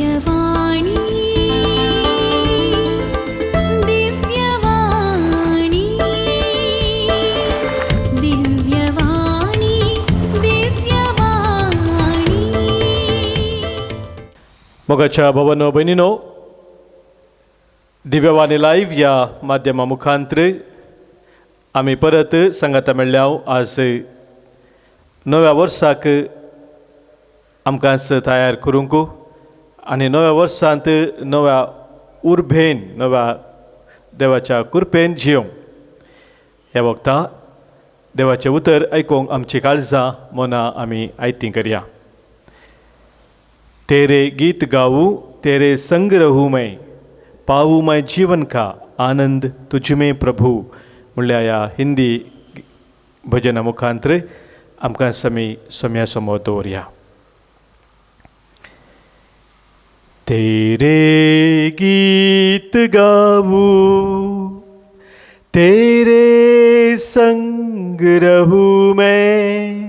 दिव्यवाणी दिव्यवाणी दिव्यवाणी दिव्यवाणी. मोगाच्या भवनो भयणीनो, दिव्यवाणी लायव्ह ह्या माध्यमा मुखांत्र आमी परत सांगाता मेळ्ळ्या. आज नव्या वर्साक आमकां तयार करूंक आनी नव्या वर्सांत नव्या उर्बेन, नव्या देवाच्या कृपेन जियोंक ह्या वखता देवाचें उतर आयकूंक आमची काळजां मनां आमी आयतीं करया. तेरे गीत गाऊ, तेरे संग रहूं मैं, पाऊ मैं जीवन का आनंद तुझ में प्रभू म्हणल्यार ह्या हिंदी भजना मुखांत्र आमकां समी सम्या समोर दवरया. तेरे गीत गाऊ, तेरे संग रहूं मैं,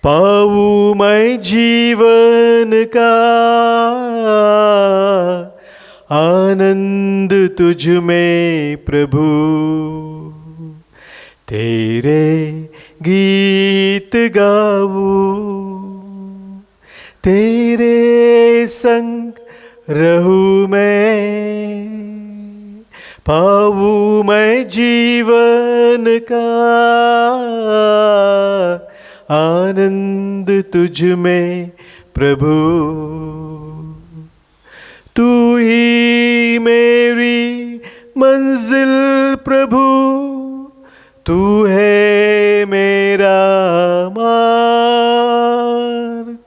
पाऊ मैं जीवन का आनंद तुझ में प्रभु. तेरे गीत गाऊ, तेरे संग रहूं मैं, पाऊ मैं जीवन का आनंद तुझ में प्रभु. तू ही मेरी मंजिल प्रभु, तू है मेरा मार्ग,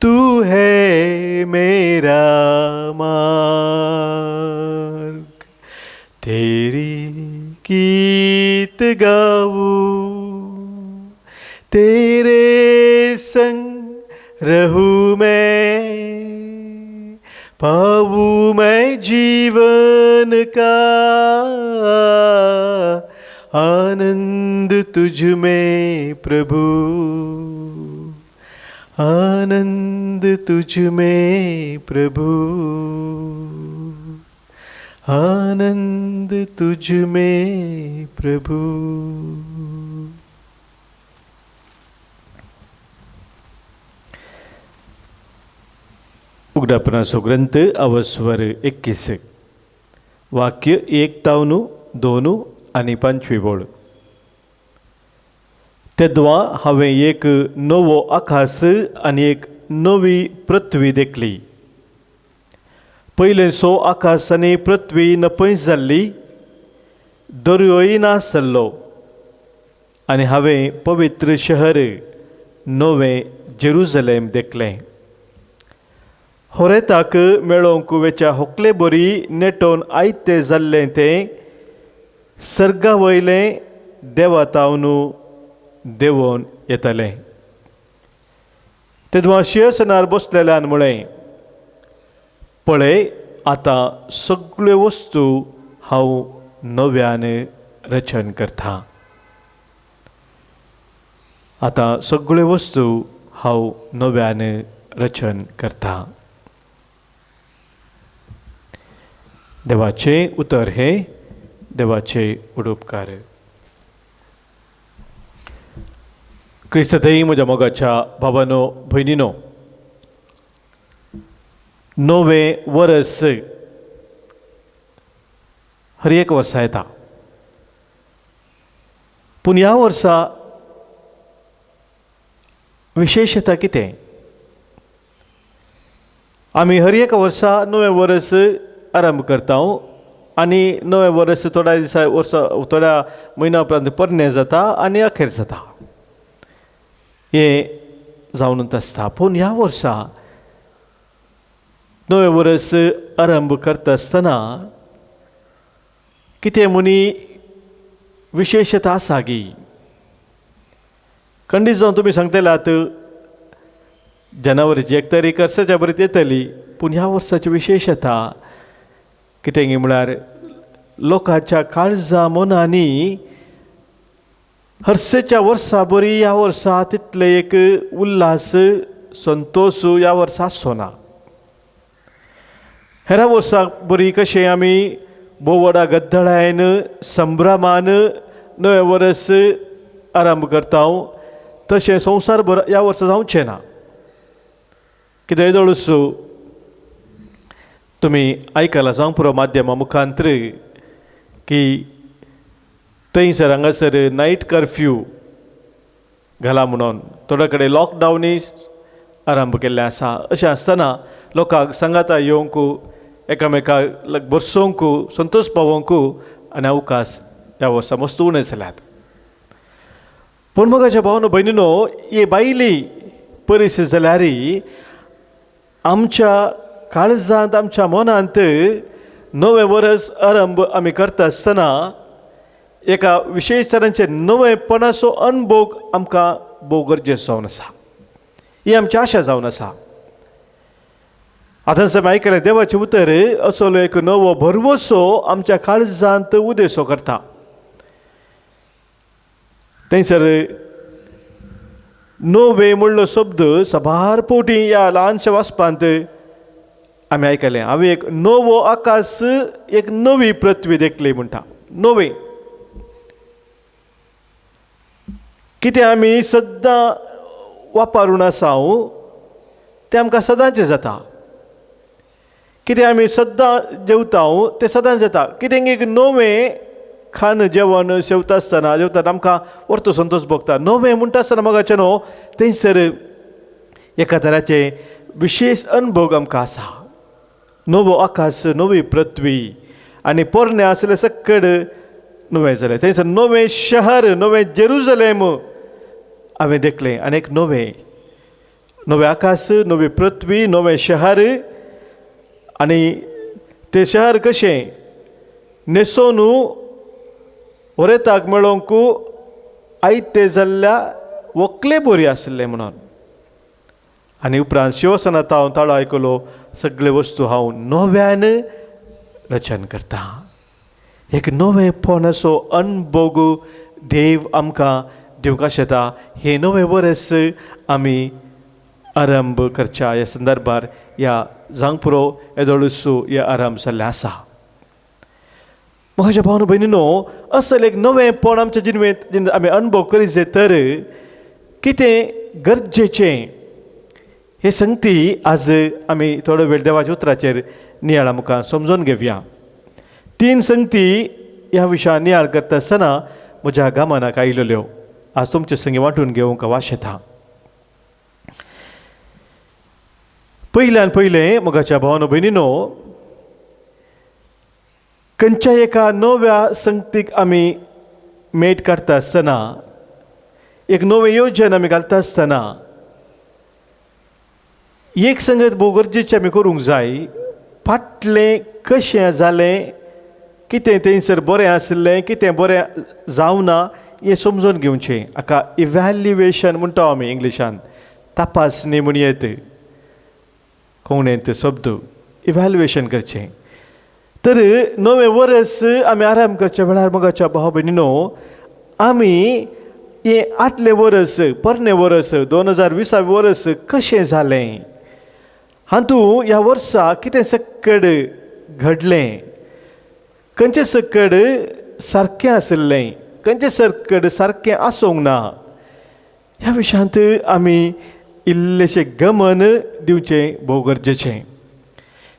तू है मेरा मार्ग. तेरी गीत गाऊं, तेरे संग रहूं मैं, पाऊं मैं जीवन का आनंद तुझ में प्रभु, आनंद तुझ में प्रभु, आनंद तुझ में प्रभु. उगडापणाचो ग्रंथ अवस्वर 21 वाक्य 1 तावनू 2 आनी 5 बोळ. तेदवा हांवें एक नवो आकाश आनी एक नवी पृथ्वी देखली. पयलें सो आकाश आनी पृथ्वी नपंय जाल्ली, दर्योय नासलो. आनी हांवें पवित्र शहर नवें जेरुजलेम देखलें. होरेताक मेळोवंक वेच्या होकले बरी नेटोवन आयतें जाल्लें तें सर्गा वयलें देवातावनू देंवोन येतालें. तेदवा शिंयासनार बसलेल्यान म्हळें, पळय आतां सगळ्यो वस्तू हांव नव्यान रचन करता. आतां सगळ्यो वस्तू हांव नव्यान रचन करता. देवाचें उतर हें देवाचें उडोपकार. क्रिस्तथंय म्हज्या मोगाच्या भावानो भयणीनो, नवें वरस हर एक वर्सा येता, पूण ह्या वर्सा विशेशता कितें? आमी हर एक वर्सा नवें वरस आरंभ करता आनी नवें वरस थोड्या दिसा वर्सा थोड्या म्हयन्या उपरांत पोरणें जाता आनी अखेर जाता, हें जावनूच आसता. पूण ह्या वर्सा नवें वरस आरंभ करता आसतना कितें म्हणी विशेशता आसा गी? खंडीत जावन तुमी सांगतल्यात जानेवारीची 1 तारीख वर्साच्या बरीच येतली, पूण ह्या वर्साची विशेशता कितें गी म्हळ्यार लोकांच्या काळजा मनांनी हर्सेच्या वर्सा बरी ह्या वर्सा तितले एक उल्हास संतोष ह्या वर्सा आसचो ना. हेरा वर्साक बरी कशें आमी भोव व्हडा गद्दळायेन संभ्रमान नवें वर्स आरंभ करता तशें संवसारभर ह्या वर्सा जावचें ना. कितें येदोळूच तुमी आयकलां जावंक पुरो माध्यमा मुखांत्र की थंयसर हांगासर नायट कर्फ्यू घाला म्हणून थोडे कडेन लॉकडावनूय आरंभ केल्लें आसा. अशें आसतना लोकांक सांगाता येवंक एकामेकाक बसोवंक संतोश पावोवंक आनी अवकाश ह्या वर्सा मस्त उणें जाल्यात. पूण म्हज्या भावनो भयणीनो ही भायली परिस्थिती जाल्यार आमच्या काळजांत आमच्या मनांत नवें वर्स आरंभ आमी करता आसतना एका विशेश तरांचे नवेपणाचो अनुभव आमकां भोव गरजेचो जावन आसा. ही आमची आशा जावन आसा. आतां आमी आयकलें देवाचें उतर असलो एक नवो भरवसो आमच्या काळजांत उदेसो करता. थंयसर नवे म्हणलो शब्द साबार पवटी ह्या ल्हानशा वाचपांत आमी आयकलें. हांवें एक नवो आकाश एक नवी पृथ्वी देखली म्हणटा. नवे कितें आमी सद्दां वापरून आसा तें आमकां सदांचें जाता. कितें आमी सद्दां जेवता तें सदांच जाता. कितें एक नवें खाण जेवण जेवता आसतना जेवतात आमकां वर्तो संतोश भोगता. नवें म्हणटा आसतना मोगाचें न्हू थंयसर एका तराचे विशेश अनुभव आमकां आसा. नवो आकाश नवी पृथ्वी आनी पोरणें आसलें सक्कड नवें जालें. थंयसर नवें शहर नवें जेरुजलेम हांवें देखलें आनी एक नवें नवें आकाश नवी पृथ्वी नवें शहर. आनी तें शहर कशें न्हेसोवन वरेताक मेळोवंक आयतें जाल्ल्या व्हंकले बरी आसलें म्हणून. आनी उपरांत शिवसनांत हांव ताळो आयकलो सगळे वस्तू हांव नव्यान रचन करता. एक नवेंपण असो अनभोग देव आमकां दिवंक आशेता. हें नवें वर्स आमी आरंभ करच्या ह्या संदर्भार ह्या जावंक पुरो येदोळूसो हे आरंभ जाल्लें आसा. म्हज्या भावनो भयणीनो असल एक नवेंपण आमच्या जिणेंत जेन्ना आमी अनुभव करीत जायत तर कितें गरजेचें हे संगती आज आमी थोडो वेळ देवाच्या उतराचेर नियाळा मुखार समजून घेवया. तीन संगती ह्या विशयान नियाळ करता आसतना म्हज्या गामानाक आयिल्ल्यो आज तुमचे संगी वांटून घेवंक वाशेता. पयल्यान पयलें मोगाच्या भावानो भयणीनो खंयच्या एका नव्या संगतीक आमी मेट काडटा आसतना एक नवें योजन आमी घालता आसतना एक संगत भोव गरजेचें आमी करूंक जाय. फाटलें कशें जालें कितें थंयसर बरें आशिल्लें कितें बरें जावना हें समजून घेवचें. हाका इव्हॅल्युएशन म्हणटा आमी इंग्लिशान तपासणी म्हण येत कोंकणींत शब्द इव्हॅल्युएशन करचें. तर नवें वर्स आमी आराम करच्या वेळार मोगाच्या भाव भयणीनो आमी हें आदलें वर्स पोरणें वर्स 2020 वर्स कशें जालें हातूंत ह्या वर्सा कितें सक्कड घडलें खंयचें सक्कड सारकें आशिल्लें खंयचें सक्कड सारकें आसूंक ना ह्या विशयांत आमी इल्लेशें गमन दिवचें भोव गरजेचें.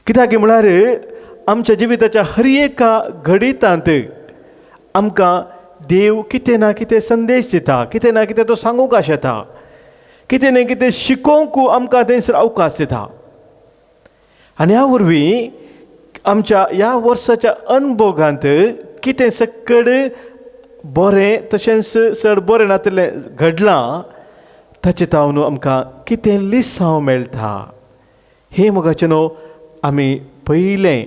कित्याक म्हळ्यार आमच्या जिविताच्या हर एका घडितांत आमकां देव कितें ना कितें संदेश दिता कितें ना कितें तो सांगूंक आशेता कितें ना कितें शिकोवंक आमकां थंयसर अवकाश दिता. आनी ह्या वरवीं आमच्या ह्या वर्साच्या अनुभोगांत कितें सक्कड बरें तशेंच चड बरें नातिल्लें घडलां ताचे तावन आमकां कितें लिसांव मेळटा हें मोगाचें न्हू आमी पयलें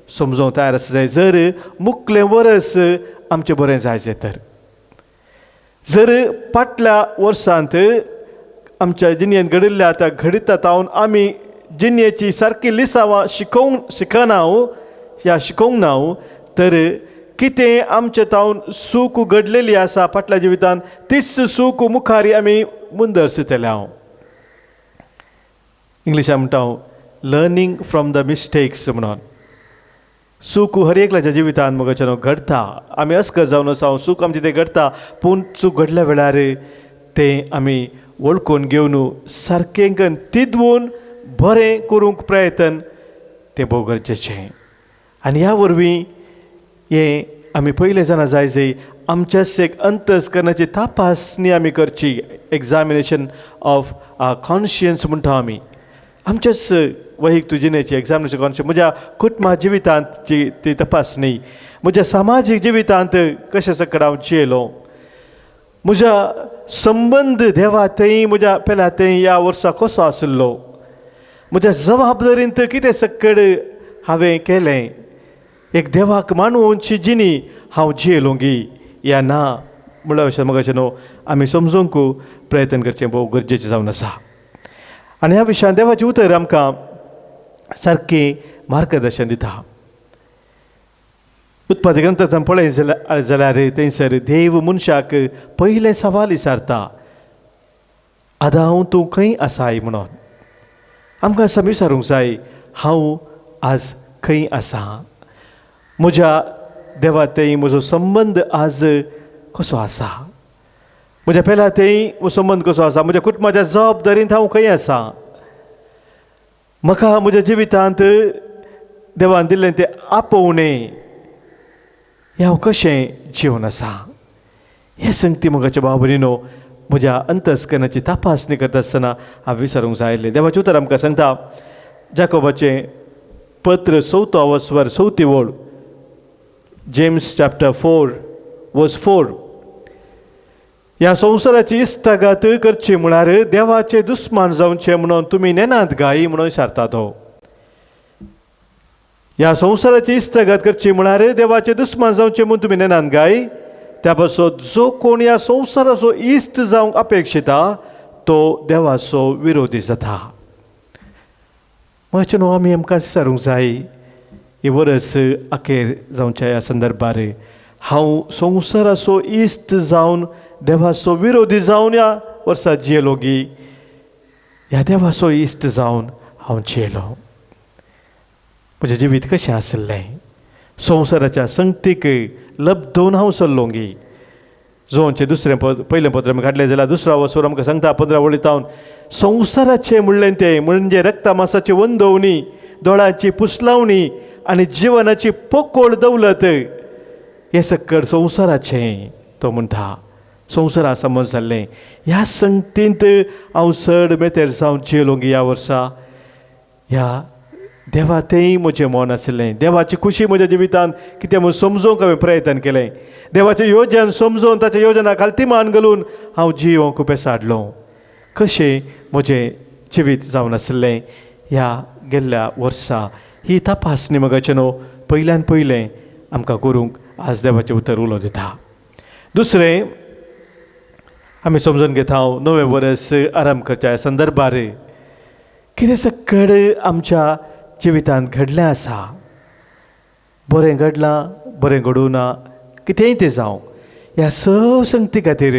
समजूंक तयार आसा जाय. जर मुखलें वर्स आमचें बरें जाय तर जर फाटल्या वर्सांत आमच्या जिणेंत घडिल्ल्या त्या घडिता तावन आमी जिणेची सारकी लिसांवां शिकोवंक शिकना ह्या शिकोवंक ना तर कितें आमचे तावन सूख घडलेली आसा फाटल्या जिवितान तीच सूख मुखार आमी मुंदरसतले. हांव इंग्लिशान म्हणटा हांव लर्नींग फ्रॉम the mistakes म्हणून. चूक हर एकल्याच्या जिवितांत मगाच्या न्हू घडटा, आमी अस्कर जावन आसा, चूक आमचें तें घडटा, पूण चूक घडल्या वेळार तें आमी वळखून घेवन सारकें तिदवून बरें करूंक प्रयत्न तें भोव गरजेचें. आनी ह्या वरवीं हें आमी पयलें जाणा जाय जे आमच्याच एक अंतस्करणाची तपासणी आमी करची, एग्जामिनेशन ऑफ कॉन्शियन्स म्हणटा आमी, आमच्याच वैयक्तीक जिणेची एग्जामिनेशन कॉन्शियन्स, म्हज्या कुटुंबा जिवितांत जी ती तपासणी, म्हज्या सामाजीक जिवितांत कशें सकड हांव जियेलो, म्हज्या संबंद देवा थंय म्हज्या पेल्या थंय ह्या वर्सा कसो आशिल्लो, म्हज्या जबाबदारींत कितें सकड हांवें केलें, एक देवाक मानवची जिणी हांव जियेलोंगी या ना म्हणल्यार अशें म्हाका न्हू आमी समजूंक प्रयत्न करचें भोव गरजेचें जावन आसा. आनी ह्या विशयान देवाचें उतर आमकां सारकें मार्गदर्शन दिता. उत्पत्ती ग्रंथांत पळय जाल्यार थंयसर देव मनशाक पयलें सवाल विचारता, आदांव तूं खंय आसाय म्हणून. आमकां सम विचारूंक जाय, हांव आज खंय आसा, म्हज्या देवा थंय म्हजो संबंद आज कसो आसा, म्हज्या पेल्या थंय म्हजो संबंद कसो आसा, म्हज्या कुटुंबाच्या जबाबदारींत हांव खंय आसा, म्हाका म्हज्या जिवितांत देवान दिल्लें तें आपोवणें हें हांव कशें जिवन आसा. हें संगती म्हज्या भाव भयणीनो म्हज्या अंतस्करणाची तपासणी करता आसतना हांव विचारूंक जाय आयिल्लें. देवाचें उतर आमकां सांगता, जाकोबाचें पत्र चवथो वस्वर चवथी वळ, जेम्स चॅप्टर 4 वर्स 4, ह्या संवसाराची इश्टागात करची म्हळ्यार देवाचे दुस्मान जावचे म्हणून तुमी नेनात गाय म्हणून विचारता तो. ह्या संवसाराची इश्टागात करची म्हळ्यार देवाचे दुस्मान जावचे म्हणून तुमी नेनात गाय, त्या पासत जो कोण ह्या संवसाराचो इश्ट जावंक अपेक्षिता तो देवाचो विरोधी जाता. मातशें न्हू आमी आमकां विचारूंक जाय, हे वरस अखेर जावच्या ह्या संदर्भार हांव संवसाराचो इश्ट जावन देवाचो विरोधी जावन ह्या वर्सा जियेलो गी, ह्या देवाचो इश्ट जावन हांव जियेलो, म्हजें जिवीत कशें आशिल्लें, संवसाराच्या संगतीक लब्धोवन हांव चल्लो गी. जोनचें दुसरें पयलें पत्र आमी काडलें जाल्यार दुसरो वसवर आमकां सांगता 15 वळींत, संवसाराचें म्हणलें तें म्हणजे रक्तमासाची वंदवणी, दोळ्यांची पुसलावणी आनी जिवनाची पोकोळ दौलत, हें सकड संवसाराचें तो म्हणटा. संवसारा समज जाल्लें ह्या संगतींत हांव चड मेतेर जावन जियेलो गी ह्या वर्सा, ह्या देवा तेंय म्हजें मन आशिल्लें, देवाची खुशी म्हज्या जिवितांत कितें म्हूण समजोवंक हांवें प्रयत्न केलें, देवाचें योजन समजोवन ताच्या योजना खालती मान घालून हांव जियोंक पेसाडलो. कशें म्हजें जिवीत जावन आशिल्लें ह्या गेल्ल्या वर्सा, ही तपासणी मगाचें न्हू पयल्यान पयलें आमकां करूंक आज देवाचें उतर उलो दिता. दुसरें आमी समजून घेता नवें वरस आराम करच्या संदर्भार कितें सकड आमच्या जिवितांत घडलें आसा, बरें घडलां बरें घडूं ना कितेंय तें जावं, ह्या सव संगती खातीर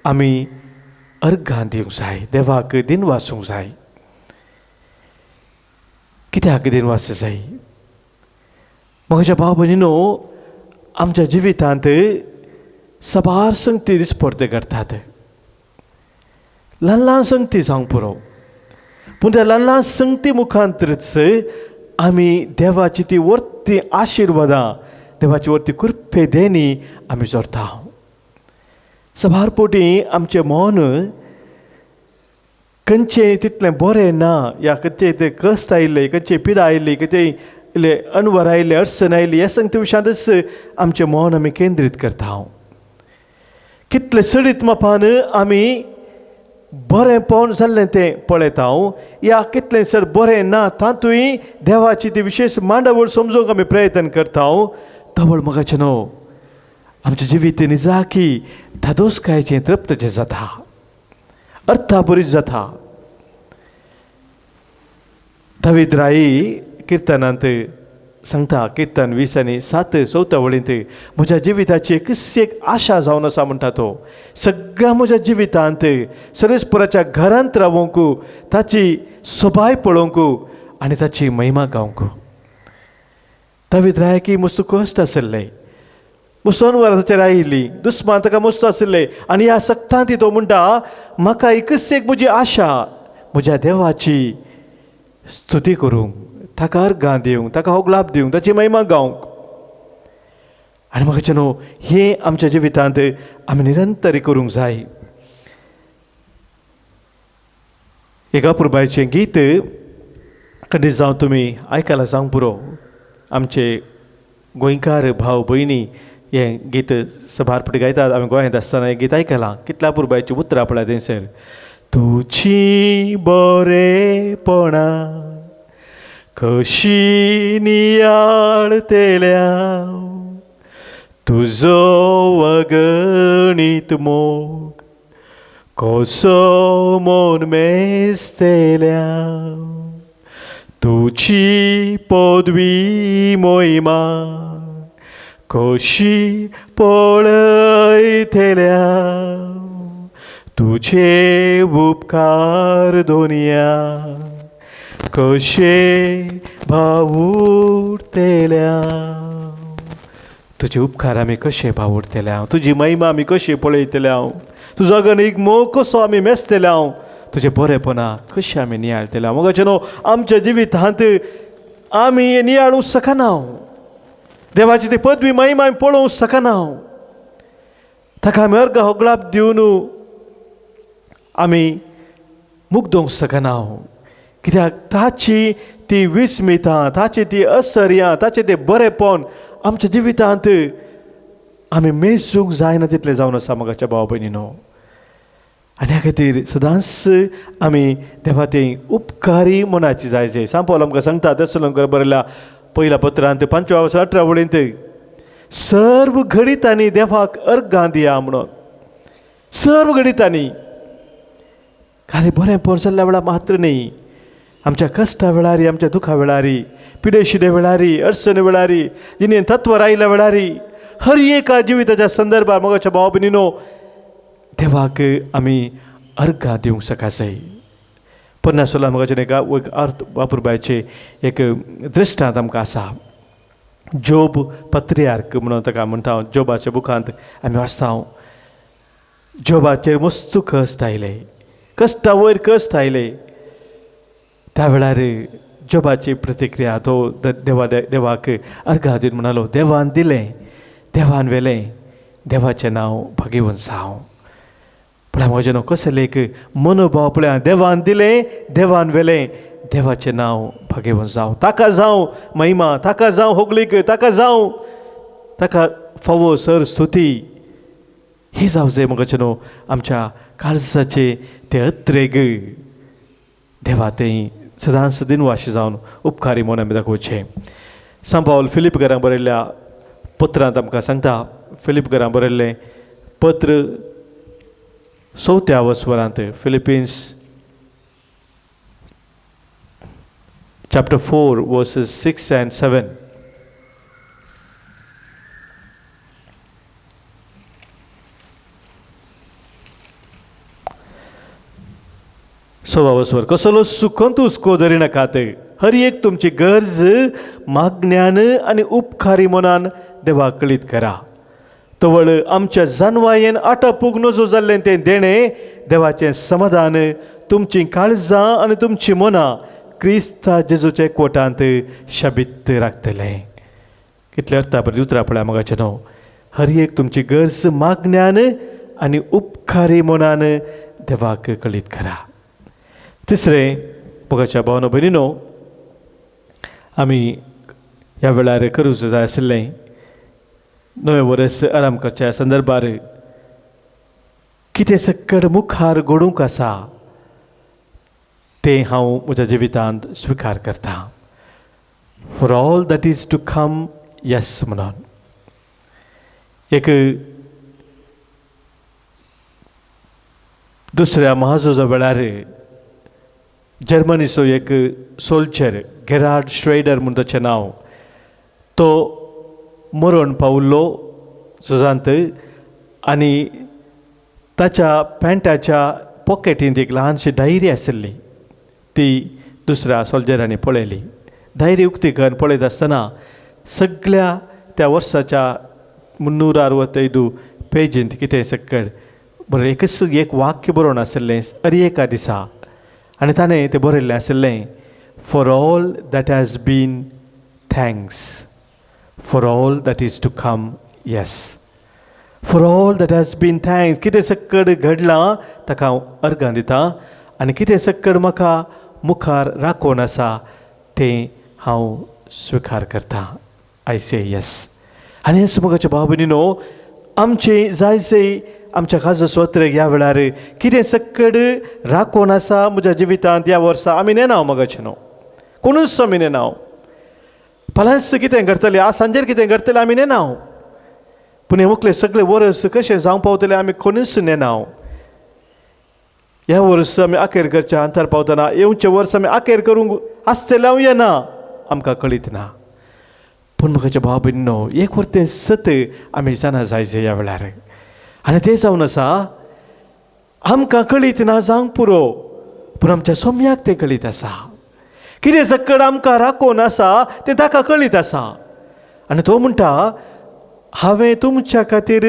आमी अर्घां दिवंक जाय, देवाक दिनवासूंक जाय. कित्याक दिनवास जाय म्हज्या भाव भयणीनो, आमच्या जिवितांत साबार संगती दिसपडते घडटात, ल्हान ल्हान संगती जावंक पुरो, पूण त्या ल्हान ल्हान संगती मुखांतरच आमी देवाची ती वर्ती आशिर्वादां, देवाची वर्ती कृपे देणी आमी जोडटा. साबार पोटी आमचें मन खंयचें तितलें बरें ना, या खंयचें तें कश्ट आयिल्लें, खंयची पिडा आयिल्ली, खंयचें इल्लें अणवर आयिल्लें, अडचण आयिल्ली, ह्या संगती विशयांतच आमचें मन आमी केंद्रीत करता. कितले चडीत मापान आमी बरेंपण जाल्लें तें पळयता, या कितलें चड बरें ना तातूंय देवाची ती विशेश मांडावळ समजूंक आमी प्रयत्न करता. तवळ मगाचें न्हू आमचें जिवीत निजाकी धादोसकायेचें तृप्तचें जाता, अर्थापुरीत जाता. दावीद राई किर्तनांत सांगता, किर्तन 20 आनी 7 चवथ्या वळींत, म्हज्या जिविताची एकच एक आशा जावन आसा म्हणटा तो, सगळ्या म्हज्या जिवितांत सर्वेस्पराच्या घरांत रावोंक, ताची सोबाय पळोवंक आनी ताची महिमा गावंक. दावीद रायाक मस्त कश्ट आशिल्ले, मुसोन वराचेर आयिल्ली, दुस्मान ताका मस्त आशिल्ले आनी ह्या सक्तांत तो म्हणटा म्हाका एकच एक म्हजी आशा, म्हज्या देवाची स्तुती करूंक, ताका अर्गां दिवंक, ताका होगलाप दिवंक, ताची महिमा गावंक. आनी म्हाका न्हू हें आमच्या जिवितांत आमी निरंतर करूंक जाय. एका पुरबायचें गीत खंडीत जावं तुमी आयकलां जावंक पुरो. आमचे गोंयकार भाव भयणी हें गीत सभार पटी गायतात. आमी गोंयांत आसतना हें गीत आयकलां. कितल्या पुरबायचीं उतरां पळय थंयसर, तुजी बरेपणां कशी नियाळतेल्या, तुजो अगणीत मोग कसो मन मेजतेल्या, तुजी पदवी मोहिमा कशी पळयतल्या, तुजे उपकार दोनया कशे भावुरतेल्या. तुजे उपकार आमी कशे भावुरतेल्या, तुजी महिमा आमी कशी पळयतल्या, तुजो अगणीत मोग कसो आमी मेजतल्या, तुजें बरेपणा कशें आमी नियाळतल्या. मोगाचे न्हू आमच्या जिवितांत आमी नियाळूंक शकना, देवाची ती पदवी महिमा आमी पळोवंक शकना. ताका आमी अर्घ होगळाप दिवन आमी मुग्दोवंक शकना, कित्याक ताची ती विस्मितां, ताची ती असर्यां, ताचें तें बरेपण आमच्या जिवितांत आमी मेजूंक जायना तितलें जावन आसा मोगाच्या भाव भयणीनो. आनी ह्या खातीर सदांच आमी देवा तें उपकारी मनाची जाय. जे सांपावल आमकां सांगता तेसलोंकर बरयल्या पयल्या पत्रांत 5व्या वर्सा 18 वळींत, सर्व घडितांनी देवाक अर्गां दिया म्हणून. सर्व घडितांनी, खाली बरें जाल्ल्या वेळार मात्र न्ही, आमच्या कश्टा वेळार, आमच्या दुखा वेळार, पिडेशिडे वेळार, अडचणी वेळार, जिणेन तत्वार आयिल्ल्या वेळार, हर एका जिविताच्या संदर्भार मोगाच्या भाव भयणीनो देवाक आमी अर्गां दिवंक शकाय. 50 मोगाचें एक अर्थ वापरपाचें एक दृश्टांत आमकां आसा. जोब पत्रियार्क म्हणून ताका म्हणटा. जोबाच्या बुकांत आमी वाचता, जोबाचेर मस्तू कश्ट आयले, कश्टा वयर कश्ट आयले. त्या वेळार जोबाची प्रतिक्रिया तो देवा देवाक अर्गां दिवन म्हणालो, देवान दिलें, देवान व्हेलें, देवाचें नांव भागेवन जावं. पळय म्हजें न्हू कसलें एक मनोभाव पळय, देवान दिलें, देवान व्हेलें, देवाचें नांव भागेवन जावं, ताका जावं महिमा, ताका जावं होगळीक, ताका जावं, ताका फावो सर स्तुती. ही जावं जाय म्हजें न्हू आमच्या काळजाचे ते अत्रेग देवा तें सदांच दिनवाशी जावन उपकारी म्हूण आमी दाखोवचें. सांपावल फिलीप घरां बरयल्ल्या पत्रांत आमकां सांगता, फिलीप घरां बरयल्लें पत्र 4व्या वसवरांत, Philippians chapter 4 verses 6 and 7. 16 वसवर, कसलो सुखंत हुस्को धरी नाकात, हर एक तुमची गरज मागण्यान आनी उपकारी मनान देवाक कळीत करा. तवळ आमच्या जानवायेन आटापूक नजो जाल्लें तें देणें देवाचें समाधान तुमचीं काळजां आनी तुमचीं मनां क्रिस्ता जेजूच्या कोटांत शबीत राखतलें. कितले अर्था बरी उतरां पळया मोगाचें न्हू, हर एक तुमची गरज मागण्यान आनी उपकारी मनान देवाक कळीत करा. तिसरें, मोगाच्या भावनो भयणीनो, आमी ह्या वेळार करूंक जाय आशिल्लें नवें वर्स आराम करच्या संदर्भार कितें सक्कड मुखार घडूंक आसा तें हांव म्हज्या जिवितांत स्विकार करता. For all that is to come yes म्हणून एक दुसऱ्या महाझुजा वेळार जर्मनीचो एक सोल्जर गेरार्ड श्रेडर म्हूण ताचें नांव, तो मरण पावल्लो झुजांत आनी ताच्या पॅन्टाच्या पॉकेटींत एक ल्हानशी डायरी आशिल्ली, ती दुसऱ्या सोल्जरांनी पळयली. डायरी उक्ती करून पळयत आसतना सगळ्या त्या वर्साच्या 365 पेजींत कितें सकड बरें एकच एक वाक्य बरोवन आशिल्लें अरे एका दिसा, आनी ताणें तें बरयल्लें आशिल्लें, for all that has been thanks, for all that is to come yes. For all that has been thanks. कितें सक्कड घडलां ताका हांव अर्गां दितां आनी कितें सक्कड म्हाका मुखार राखोवन आसा तें हांव स्विकार करतां. I say yes. आनी हें मोगाच्या भाव भयणीनो, आमचें जाय जाय आमच्या खाजो स्वत्रेक ह्या वेळार कितें सक्कड राखोवन आसा म्हज्या जिवितांत ह्या वर्सा आमी नेना मोगाचें न्हू, कोणूच आमी नेना. फाल्यांच कितें घडटलें, आज सांजेर कितें घडटलें आमी नेना. पूण हें मुखलें सगळें वर्स कशें जावंक पावतलें आमी कोणूच नेना. ह्या वर्स आमी अखेर करच्या अंतर पावतना येवचें वर्स आमी अखेर करूंक आसतलें हांव येना आमकां कळीत ना. पूण म्हज्या भाव भयणीनो, एक वर तें सत आमी जाणा जाय ह्या वेळार, आनी तें जावन आसा आमकां कळीत ना जावंक पुरो, पूण आमच्या सोम्याक तें कळीत आसा. कितें सक्कड आमकां राखोवन आसा तें ताका कळीत आसा. आनी तो म्हणटा, हांवें तुमच्या खातीर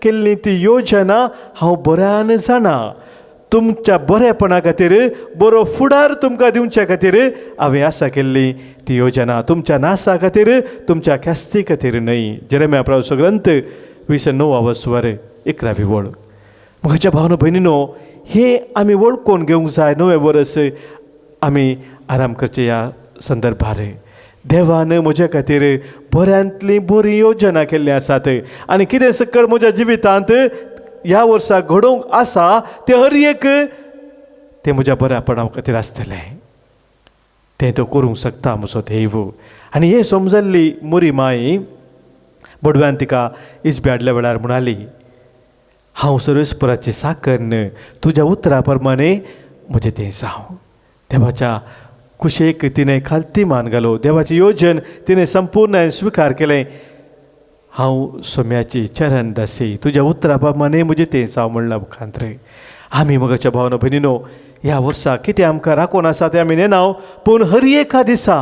केल्ली ती योजना हांव बऱ्यान जाणा, तुमच्या बरेपणा खातीर बरो फुडार तुमकां दिवच्या खातीर हांवें आसा केल्ली ती योजना, तुमच्या नासा खातीर तुमच्या ख्यास्ती खातीर न्हय. जेरेमिया प्रवासो ग्रंथ 29 11 वळ. म्हज्या भावना भयणीनो, हें आमी वळखून घेवंक जाय. नवें वर्स आमी आराम करचें ह्या संदर्भार देवान म्हज्या खातीर बऱ्यांतली बरी योजना केल्ली आसात आनी कितें सकळ म्हज्या जिवितांत ह्या वर्सा घडोवंक आसा तें हर एक तें म्हज्या बऱ्यापणा खातीर आसतलें, तें तो करूंक शकता म्हजो देव. आनी हें समजल्ली मोरी माई बडव्यान तिका इजबे हाडल्या वेळार म्हणाली, हांव सर्वेस्पराची साकर न्हय, तुज्या उतरा प्रमाणे म्हजें तें जावं. देवाच्या कुशेक तिणें खालती मान घालो, देवाची योजन तिणें संपूर्ण स्विकार केलें. हांव सोम्याची चरण दासी, तुज्या उतरा प्रमाणे म्हजें तें जावं म्हणलां मुखांत. आमी मोगाच्या भावना भयणीनो, ह्या वर्सा कितें आमकां राखोवन आसा तें आमी नेना, पूण हर एका दिसा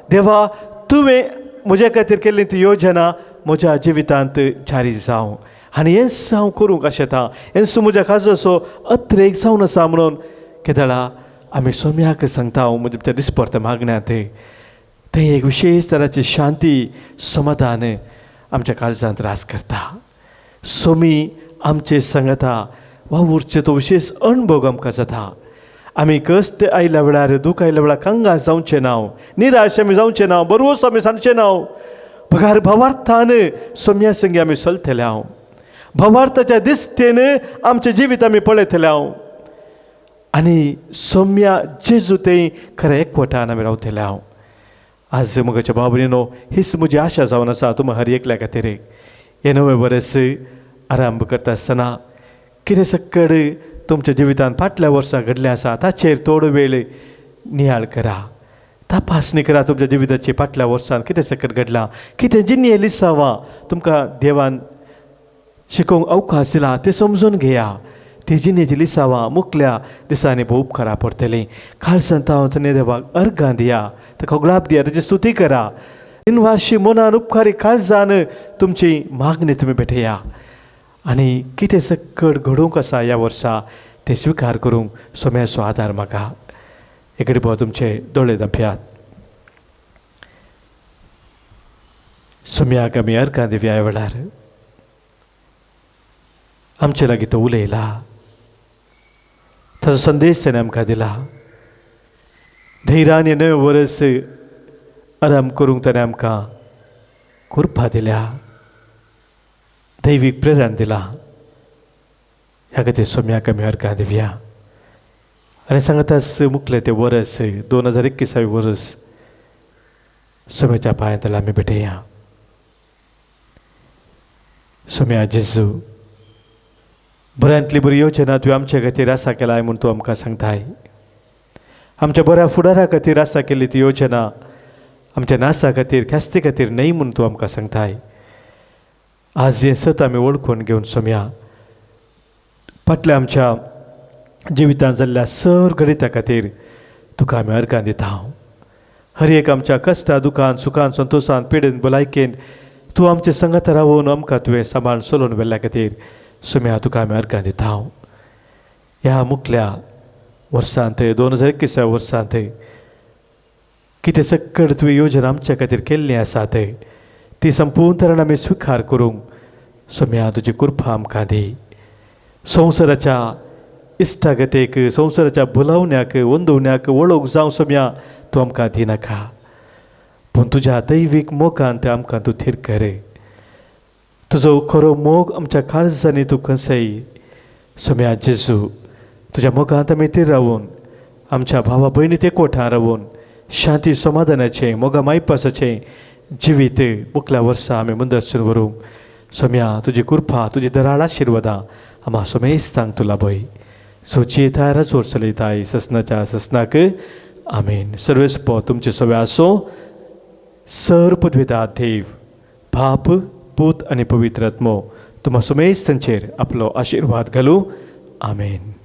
देवा तुवें म्हज्या खातीर केल्ली ती योजना म्हज्या जिवितांत जारी जावं आनी हेंच हांव करूंक आशेता, हेंच म्हज्या खाजो अत्रेक जावन आसा म्हणून केदळा आमी सोम्याक सांगता. हांव म्हज्या दिसपर्त मागण्यांत तें एक विशेश तराची शांती समाधान आमच्या काळजांत रास करता. सोमी आमचे सांगता वावुरचे तो विशेश अणभव आमकां जाता. आमी कश्ट आयल्या वेळार, दूख आयल्या वेळार कंगाल जावचें ना, निराश आमी जावचें ना, बरोस आमी सांगचें ना, बगार भावार्थान सोम्या संगी आमी चलतले हांव, भावार्थाच्या दिश्टेन आमचें जिवीत आमी पळयतले हांव आनी सोम्या जेजू तें खरें एकवटान आमी रावतले हांव. आज म्हज्या भाव भयणीनो, हीच म्हजी आशा जावन आसा तुमकां हर एकल्या खातीर. हें नवें वर्स आरंभ करता आसतना कितें सक्कड तुमच्या जिवितांत फाटल्या वर्सा घडलें आसा ताचेर थोडो वेळ नियाळ करा, तपासणी करा तुमच्या जिविताची. फाटल्या वर्सान कितें सक्कड घडलां, कितें जिन्नी लिसांवां तुमकां देवान शिकोवंक अवकाश दिला तें समजून घेया. ती जिणेची लिसांवां मुखल्या दिसांनी भोव उपकारा पडटलीं. काळजांत हांव देवाक अर्गां दिया, ताका गुलाब दिया, ताची स्तुती करा. इनवाशी मनान उपकारी काळजान तुमची मागणी तुमी भेटया आनी कितें सक्कड घडोवंक आसा ह्या वर्सा तें स्विकार करूंक सोम्याचो आदार म्हाका. एक भाव तुमचे दोळे धांपयात. सोम्याक आमी अर्गां दिवया. ह्या वेळार आमचे लागीं तो उलयला, ताचो संदेश ताणें आमकां दिला. धैर्यान हें नवें वर्स आराम करूंक ताणें आमकां कृपा दिल्या, दैवीक प्रेरण दिला. ह्या खातीर सोम्याक आमी अर्गां दिवया आनी सांगताच मुखलें तें वर्स 2021 वर्स सोम्याच्या पांयांतल्यान आमी भेटया. सोम्या जेजू, बऱ्यांतली बरी योजना तुवें आमचे खातीर आसा केलाय म्हूण तूं आमकां सांगताय. आमच्या बऱ्या फुडारा खातीर आसा केल्ली ती योजना आमच्या नासा खातीर ख्यास्ती खातीर न्हय म्हूण तूं आमकां सांगताय. आज हें सत आमी वळखून घेवन सोम्या फाटल्या आमच्या जिवितांत जाल्ल्या सर घडिता खातीर तुका आमी अर्गां दिता. हर एक आमच्या कश्टा दुखान सुखान संतोशान पिडेन भलायकेन तूं आमचे संगात रावून आमकां तुवें सांबाळून चलोवन व्हेल्ल्या खातीर सोम्या तुका आमी अर्गां दिता. ह्या मुखल्या वर्सांत 2021 वर्सांत कितें सक्कड तुवें योजना आमच्या खातीर केल्ली आसा ती संपूर्ण तरेन आमी स्विकार करूंक सोम्या तुजी कृपा आमकां दी. संवसाराच्या इश्टागतेक संवसाराच्या भुलावण्याक वंदवण्याक वळोवंक जावं सोम्या तूं आमकां दिनाका, पूण तुज्या दैवीक मोगान तें आमकां तूं थीर कर. तुजो खरो मोग आमच्या काळजांनी तूं खंयसय सोम्या जेजू तुज्या मोगांत आमी थीर रावून आमच्या भावा भयणी ते कोठां रावून शांती समाधानाचें मोगा मायपासाचें जिवीत मुखल्या वर्सा आमी मुंदरसून व्हरूंक सोम्या तुजी कृपा तुजी दराळ आशिर्वादां आमा सोमेस्तांक तुला भय सोची थायराच वर चलयताय ससनाच्या ससनाक आमेन. सर्वेस्पो तुमचे सगळे आसो सर पदवेता देव बाप पूत आनी पवित्र आत्मो तुमा सोमेस्तांचेर आपलो आशिर्वाद घालूं. आमेन.